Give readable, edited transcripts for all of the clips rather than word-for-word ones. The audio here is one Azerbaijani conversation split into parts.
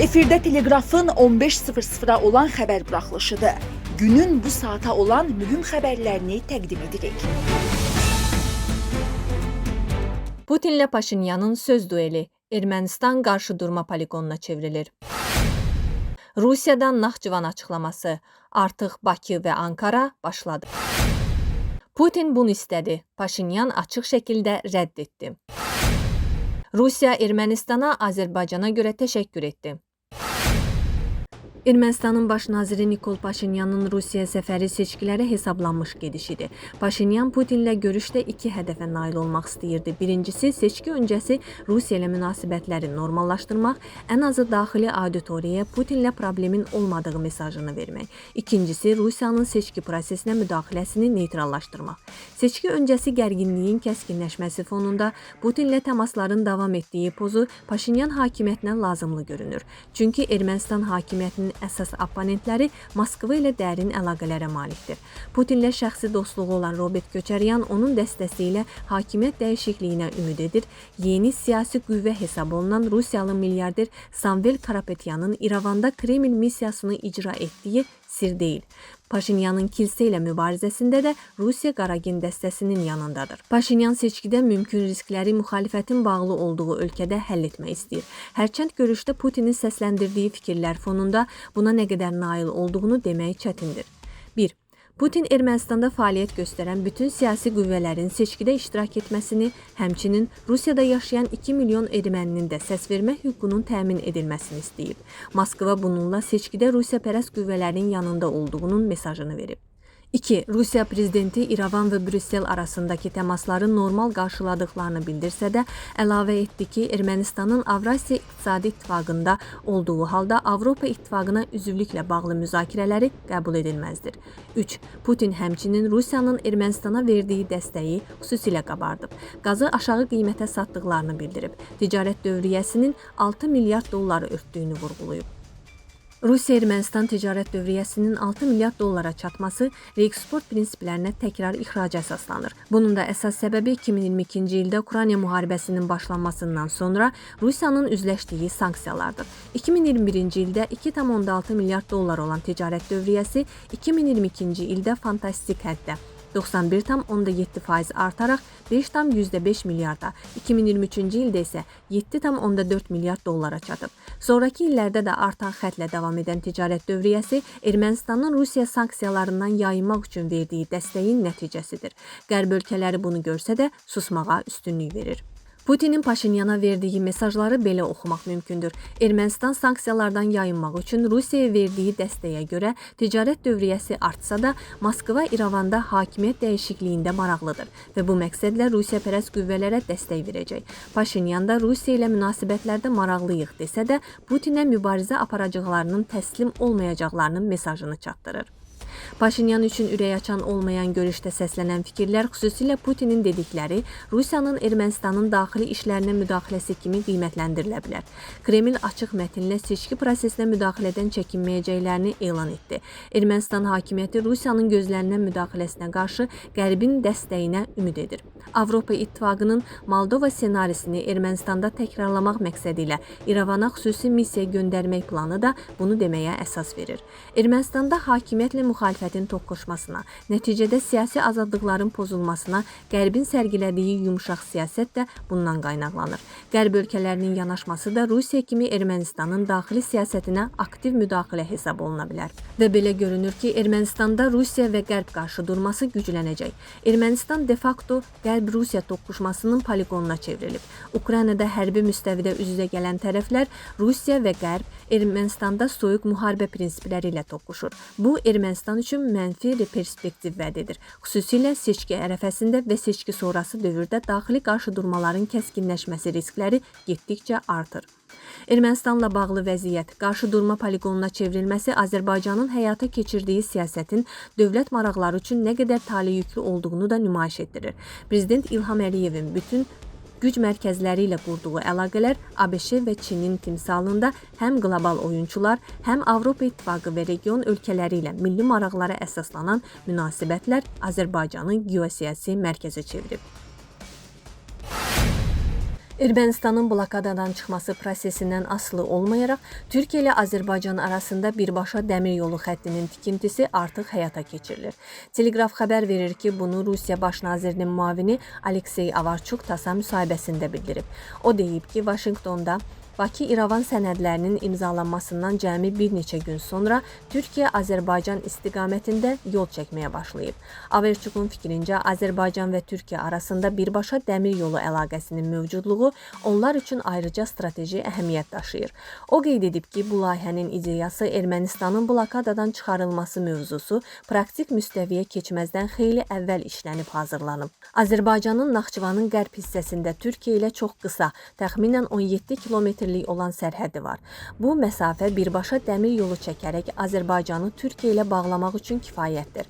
Efirdə Teleqrafın 15:00-a olan xəbər buraxılışıdır. Günün bu saata olan mühüm xəbərlərini təqdim edirik. Putinlə Paşinyanın söz dueli Ermənistan qarşıdurma poliqonuna çevrilir. Rusiyadan Naxçıvan açıqlaması. Artıq Bakı və Ankara başladı. Putin bunu istədi. Paşinyan açıq şəkildə rədd etdi. Rusiya Ermənistana Azərbaycana görə təşəkkür etdi. Ermənistanın baş naziri Nikol Paşinyanın Rusiya səfəri seçkilərə hesablanmış gediş idi. Paşinyan Putinlə görüşdə iki hədəfə nail olmaq istəyirdi. Birincisi, seçki öncəsi Rusiya ilə münasibətləri normallaşdırmaq, ən azı daxili auditoriyaya Putinlə problemin olmadığı mesajını vermək. İkincisi, Rusiyanın seçki prosesinə müdaxiləsini neytrallaşdırmaq. Seçki öncəsi gərginliyin kəskinləşməsi fonunda Putinlə təmasların davam etdiyi pozu Paşinyan hakimiyyətinə lazımlı görünür. Çünki Ermənistan hakimiyyətinin əsas opponentləri Moskva ilə dərin əlaqələrə malikdir. Putinlə şəxsi dostluğu olan Robert Köçəryan onun dəstəsi ilə hakimiyyət dəyişikliyinə ümid edir. Yeni siyasi qüvvə hesab olunan Rusiyalı milyarder Samvel Karapetyanın İrəvanda Kreml missiyasını icra etdiyi sir deyil. Paşinyanın kilsə ilə mübarizəsində də Rusiya Qaragin dəstəsinin yanındadır. Paşinyan seçkidə mümkün riskləri müxalifətin bağlı olduğu ölkədə həll etmək istəyir. Hərçənd görüşdə Putinin səsləndirdiyi fikirlər fonunda buna nə qədər nail olduğunu demək çətindir. 1. Putin Ermənistanda fəaliyyət göstərən bütün siyasi qüvvələrin seçkidə iştirak etməsini, həmçinin Rusiyada yaşayan 2 milyon erməninin də səs vermə hüququnun təmin edilməsini istəyib. Moskva bununla seçkidə Rusiyapərəst qüvvələrin yanında olduğunun mesajını verib. 2. Rusiya prezidenti İrəvan və Brüssel arasındakı təmasları normal qarşıladıqlarını bildirsə də, əlavə etdi ki, Ermənistanın Avrasiya İqtisadi İttifaqında olduğu halda Avropa İttifaqına üzvlüklə bağlı müzakirələri qəbul edilməzdir. 3. Putin həmçinin Rusiyanın Ermənistana verdiyi dəstəyi xüsusilə qabardıb. Qazı aşağı qiymətə satdıqlarını bildirib. Ticarət dövriyyəsinin 6 milyard dolları örtdüyünü vurğulayıb. Rusiya-Ermənistan ticarət dövriyyəsinin 6 milyard dollara çatması reeksport prinsiplərinə təkrar ixraca əsaslanır. Bunun da əsas səbəbi 2022-ci ildə Ukrayna müharibəsinin başlanmasından sonra Rusiyanın üzləşdiyi sanksiyalardır. 2021-ci ildə 2,6 milyard dollar olan ticarət dövriyyəsi 2022-ci ildə fantastik həddə 91,7% artaraq 5,5 milyarda, 2023-cü ildə isə 7,4 milyard dollara çatıb. Sonrakı illərdə də artan xətlə davam edən ticarət dövriyyəsi Ermənistanın Rusiya sanksiyalarından yayınmaq üçün verdiyi dəstəyin nəticəsidir. Qərb ölkələri bunu görsə də susmağa üstünlük verir. Putinin Paşinyana verdiyi mesajları belə oxumaq mümkündür. Ermənistan sanksiyalardan yayınmaq üçün Rusiyaya verdiyi dəstəyə görə ticarət dövriyyəsi artsa da, Moskva İrəvanda hakimiyyət dəyişikliyində maraqlıdır və bu məqsədlə Rusiyapərəst qüvvələrə dəstək verəcək. Paşinyan da Rusiya ilə münasibətlərdə maraqlıyıq desə də, Putinə mübarizə aparacaqlarının təslim olmayacaqlarının mesajını çatdırır. Paşinyan üçün ürək açan olmayan görüşdə səslənən fikirlər, xüsusilə Putinin dedikləri, Rusiyanın Ermənistanın daxili işlərinə müdaxiləsi kimi qiymətləndirilə bilər. Kreml açıq mətnlə seçki prosesinə müdaxilədən çəkinməyəcəklərini elan etdi. Ermənistan hakimiyyəti Rusiyanın gözlənilən müdaxiləsinə qarşı Qərbin dəstəyinə ümid edir. Avropa İttifaqının Moldova ssenarisini Ermənistanda təkrarlamaq məqsədi ilə İrəvana xüsusi missiya göndərmək planı da bunu deməyə əsas verir. Ermənistanda hakimiyyətlə müxalifətin toqquşmasına, nəticədə siyasi azadlıqların pozulmasına Qərbin sərgilədiyi yumşaq siyasət də bundan qaynaqlanır. Qərb ölkələrinin yanaşması da Rusiya kimi Ermənistanın daxili siyasətinə aktiv müdaxilə hesab oluna bilər. Və belə görünür ki, Ermənistanda Rusiya və Qərb qarşıdurması güclənəcək. Ermənistan de facto Qərb-Rusiya toqquşmasının poliqonuna çevrilib. Ukraynada hərbi müstəvidə üz-üzə gələn tərəflər Rusiya və Qərb Ermənistanda soyuq müharibə prinsipləri ilə toqquşur. Bu, Ermənistan üçün mənfi perspektiv vəd edir. Xüsusilə seçki ərəfəsində və seçki sonrası dövrdə daxili qarşıdurmaların kəskinləşməsi riskləri getdikcə artır. Ermənistanla bağlı vəziyyət, qarşıdurma poliqonuna çevrilməsi Azərbaycanın həyata keçirdiyi siyasətin dövlət maraqları üçün nə qədər taleyüklü olduğunu da nümayiş etdirir. Prezident İlham Əliyevin bütün güc mərkəzləri ilə qurduğu əlaqələr ABŞ və Çinin timsalında həm qlobal oyunçular, həm Avropa İttifaqı və region ölkələri ilə milli maraqlara əsaslanan münasibətlər Azərbaycanı geosiyasi mərkəzə çevirib. Ermənistanın blokadadan çıxması prosesindən asılı olmayaraq, Türkiyə ilə Azərbaycan arasında birbaşa dəmir yolu xəttinin tikintisi artıq həyata keçirilir. Teleqraf xəbər verir ki, bunu Rusiya Baş nazirinin müavini Aleksey Avarçuk TASS-a müsahibəsində bildirib. O deyib ki, Vaşinqtonda Bakı-İrəvan sənədlərinin imzalanmasından cəmi bir neçə gün sonra Türkiyə Azərbaycan istiqamətində yol çəkməyə başlayıb. Averçukun fikrincə, Azərbaycan və Türkiyə arasında birbaşa dəmir yolu əlaqəsinin mövcudluğu onlar üçün ayrıca strateji əhəmiyyət daşıyır. O qeyd edib ki, bu layihənin ideyası Ermənistanın blokadadan çıxarılması mövzusu praktik müstəviyə keçməzdən xeyli əvvəl işlənib hazırlanıb. Azərbaycanın Naxçıvanın qərb hissəsində Türkiyə ilə çox qısa, təxminən 17 kilometrlik olan sərhədi var. Bu məsafə birbaşa dəmir yolu çəkərək Azərbaycanı Türkiyə ilə bağlamaq üçün kifayətdir.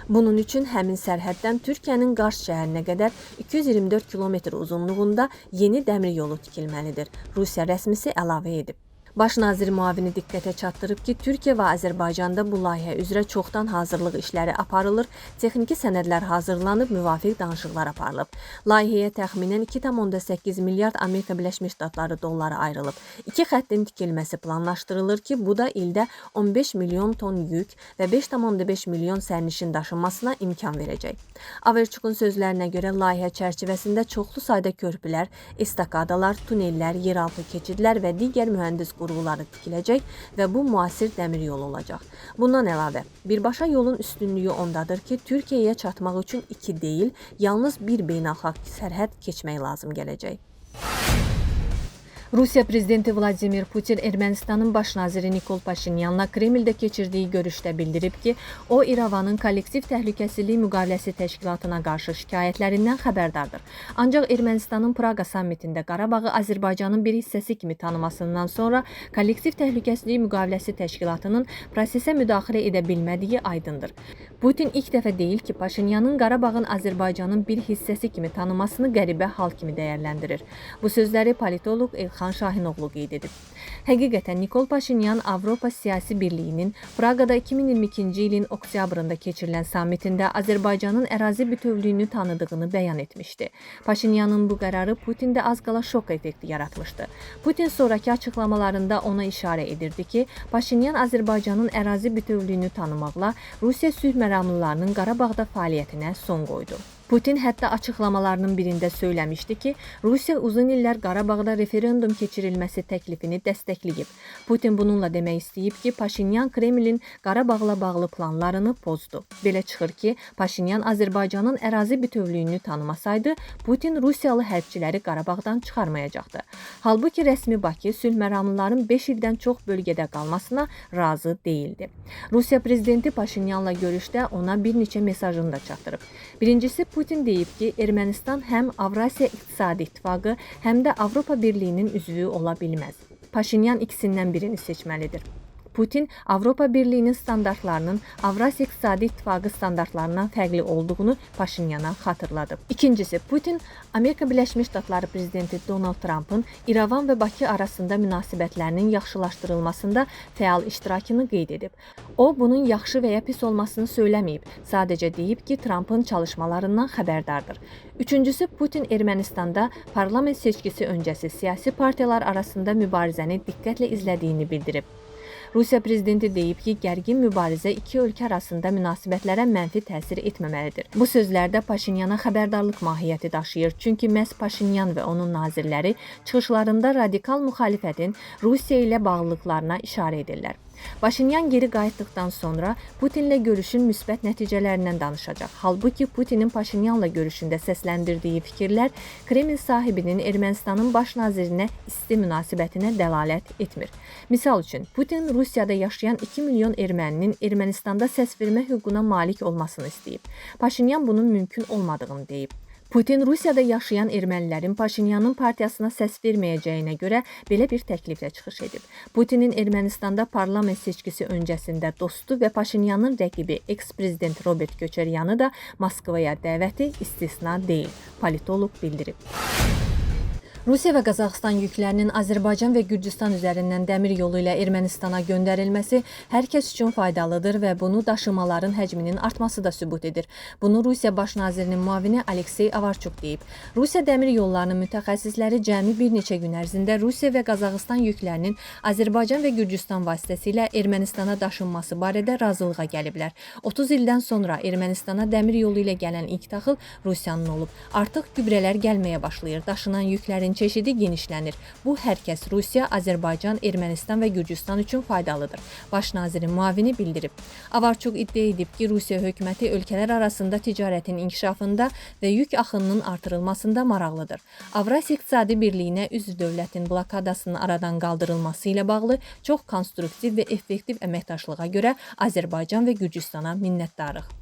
Bunun üçün həmin sərhəddən Türkiyənin Qars şəhərinə qədər 224 kilometr uzunluğunda yeni dəmir yolu tikilməlidir. Rusiya rəsmisi əlavə edib. Baş nazir müavini diqqətə çatdırıb ki, Türkiyə və Azərbaycanda bu layihə üzrə çoxdan hazırlıq işləri aparılır, texniki sənədlər hazırlanıb, müvafiq danışıqlar aparılıb. Layihəyə təxminən 2,8 milyard Amerika Birləşmiş Ştatları dolları ayrılıb. İki xəttin tikilməsi planlaşdırılır ki, bu da ildə 15 milyon ton yük və 5,5 milyon sərnişin daşınmasına imkan verəcək. Averçukun sözlərinə görə layihə çərçivəsində çoxlu sayda körpülər, estakadalar, tunellər, yeraltı keçidlər və digər mühəndis qurğuları tikiləcək və bu müasir dəmir yolu olacaq. Bundan əlavə, birbaşa yolun üstünlüyü ondadır ki, Türkiyəyə çatmaq üçün iki deyil, yalnız bir beynəlxalq sərhəd keçmək lazım gələcək. Rusiya prezidenti Vladimir Putin Ermənistanın baş naziri Nikol Paşinyanla Kremldə keçirdiyi görüşdə bildirib ki, o İrəvanın Kollektiv Təhlükəsizlik Müqaviləsi Təşkilatına qarşı şikayətlərindən xəbərdardır. Ancaq Ermənistanın Praqa sammitində Qarabağı Azərbaycanın bir hissəsi kimi tanımasından sonra Kollektiv Təhlükəsizlik Müqaviləsi Təşkilatının prosesə müdaxilə edə bilmədiyi aydındır. Putin ilk dəfə deyil ki, Paşinyanın Qarabağın Azərbaycanın bir hissəsi kimi tanımasını qəribə hal kimi dəyərləndirir. Bu sözləri politoloq Elxan Şahinoğlu qeyd edib. Həqiqətən Nikol Paşinyan Avropa Siyasi Birliyinin Praqada 2022-ci ilin oktyabrında keçirilən sammitində Azərbaycanın ərazi bütövlüyünü tanıdığını bəyan etmişdi. Paşinyanın bu qərarı Putində az qala şok effekti yaratmışdı. Putin sonrakı açıqlamalarında ona işarə edirdi ki, Paşinyan Azərbaycanın ərazi bütövlüyünü tanımaqla Rusiya sülh məramlılarının Qarabağda fəaliyyətinə son qoydu. Putin hətta açıqlamalarının birində söyləmişdi ki, Rusiya uzun illər Qarabağda referendum keçirilməsi təklifini dəstəkləyib. Putin bununla demək istəyib ki, Paşinyan Kremlin Qarabağla bağlı planlarını pozdu. Belə çıxır ki, Paşinyan Azərbaycanın ərazi bütövlüyünü tanımasaydı, Putin Rusiyalı hərbçiləri Qarabağdan çıxarmayacaqdı. Halbuki rəsmi Bakı sülh məramlıların 5 ildən çox bölgədə qalmasına razı deyildi. Rusiya prezidenti Paşinyanla görüşdə ona bir neçə mesajını da çatdırıb. Birincisi, Putin deyib ki, Ermənistan həm Avrasiya İqtisadi İttifaqı, həm də Avropa Birliyinin üzvü ola bilməz. Paşinyan ikisindən birini seçməlidir. Putin Avropa Birliyinin standartlarının Avrasiya İqtisadi İttifaqı standartlarından fərqli olduğunu Paşinyana xatırladıb. İkincisi, Putin Amerika Birləşmiş Ştatları prezidenti Donald Trumpın İrəvan və Bakı arasında münasibətlərinin yaxşılaşdırılmasında fəal iştirakını qeyd edib. O, bunun yaxşı və ya pis olmasını söyləməyib, sadəcə deyib ki, Trumpın çalışmalarından xəbərdardır. Üçüncüsü, Putin Ermənistanda parlament seçkisi öncəsi siyasi partiyalar arasında mübarizəni diqqətlə izlədiyini bildirib. Rusiya prezidenti deyib ki, gərgin mübarizə iki ölkə arasında münasibətlərə mənfi təsir etməməlidir. Bu sözlərdə Paşinyana xəbərdarlıq mahiyyəti daşıyır. Çünki məhz Paşinyan və onun nazirləri çıxışlarında radikal müxalifətin Rusiya ilə bağlılıqlarına işarə edirlər. Paşinyan geri qayıtdıqdan sonra Putinlə görüşün müsbət nəticələrindən danışacaq. Halbuki Putinin Paşinyanla görüşündə səsləndirdiyi fikirlər Kreml sahibinin Ermənistanın baş nazirinə isti münasibətinə dəlalət etmir. Misal üçün, Putin Rusiyada yaşayan 2 milyon erməninin Ermənistanda səs vermə hüququna malik olmasını istəyib. Paşinyan bunun mümkün olmadığını deyib. Putin Rusiyada yaşayan ermənilərin Paşinyanın partiyasına səs verməyəcəyinə görə belə bir təkliflə çıxış edib. Putinin Ermənistanda parlament seçkisi öncəsində dostu və Paşinyanın rəqibi eks-prezident Robert Köçəryanı da Moskvaya dəvəti istisna deyil, politoloq bildirib. Rusiya və Qazaxıstan yüklərinin Azərbaycan və Gürcüstan üzərindən dəmir yolu ilə Ermənistana göndərilməsi hər kəs üçün faydalıdır və bunu daşımaların həcminin artması da sübut edir. Bunu Rusiya Baş nazirinin müavini Aleksey Avarçuk deyib. Rusiya dəmir yollarının mütəxəssisləri cəmi bir neçə gün ərzində Rusiya və Qazaxıstan yüklərinin Azərbaycan və Gürcüstan vasitəsilə Ermənistana daşınması barədə razılığa gəliblər. 30 ildən sonra Ermənistana dəmir yolu ilə gələn ilk taxıl Rusiyanın olub. Artıq gübrələr gəlməyə başlayır. Daşınan yüklərin çeşidi genişlənir. Bu hər kəs Rusiya, Azərbaycan, Ermənistan və Gürcüstan üçün faydalıdır. Baş nazirin müavini bildirib. Avarçuk iddia edib ki, Rusiya hökuməti ölkələr arasında ticarətin inkişafında və yük axınının artırılmasında maraqlıdır. Avrasiya İqtisadi Birliyinə üzv dövlətin blokadasının aradan qaldırılması ilə bağlı çox konstruktiv və effektiv əməkdaşlığa görə Azərbaycan və Gürcüstana minnətdarıq.